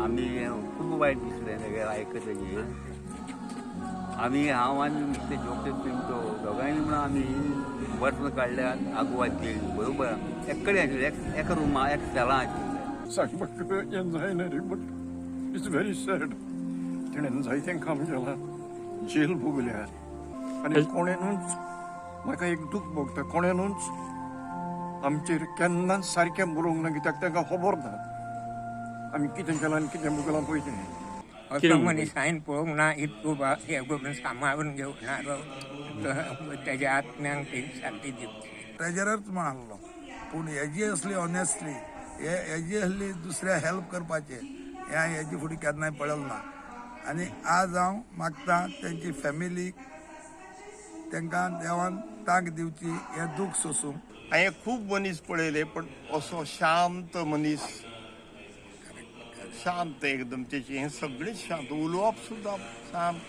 आमी खूब वायट दिसलें सगळें आयकतकीर. आमी, हांव आनी मिस्टर जोसेफ पिंटो, दोगांयनी म्हणून आमी वर्सां काडल्या आगवाद जेल बरोबर. एक कडेन आशिल्ले, एका रुमा, एक सेलां आशिल्ले. सांगपाक हें जायना रे, but it's very sad. तेणेन जायतें काम केलां, जेल भोगल्या आनी कोणेनूच, म्हाका एक दूख भोगता, कोणेनूच आमचेर केन्नाच सारकें बरोवंक ना, कित्याक तांकां खबर ना आमी कितें केलां आनी कितें भोगलां पळय तें. असो मनीस हांवें पळोवंक ना. इतको हे करून सांबाळून घेवनारो. तेज्या आत्म्यांक ती शांती दिवची. ट्रेजरच म्हण आहलो, पूण हेजी असली ऑनेस्टली, हे हेजी असली दुसऱ्या हेल्प करपाचें हें हेजी फुडें केन्नाय पळयलें ना. आनी आज हांव मागता तेंची फॅमिलीक, तांकां देवान तांक दिवची हें दूख सोसूंक. हांवें खूब मनीस पळयले, पण असो शांत मनीस, शांत एकदम. तेचे हें सगळें शांत, उलोवप सुद्दां शांत.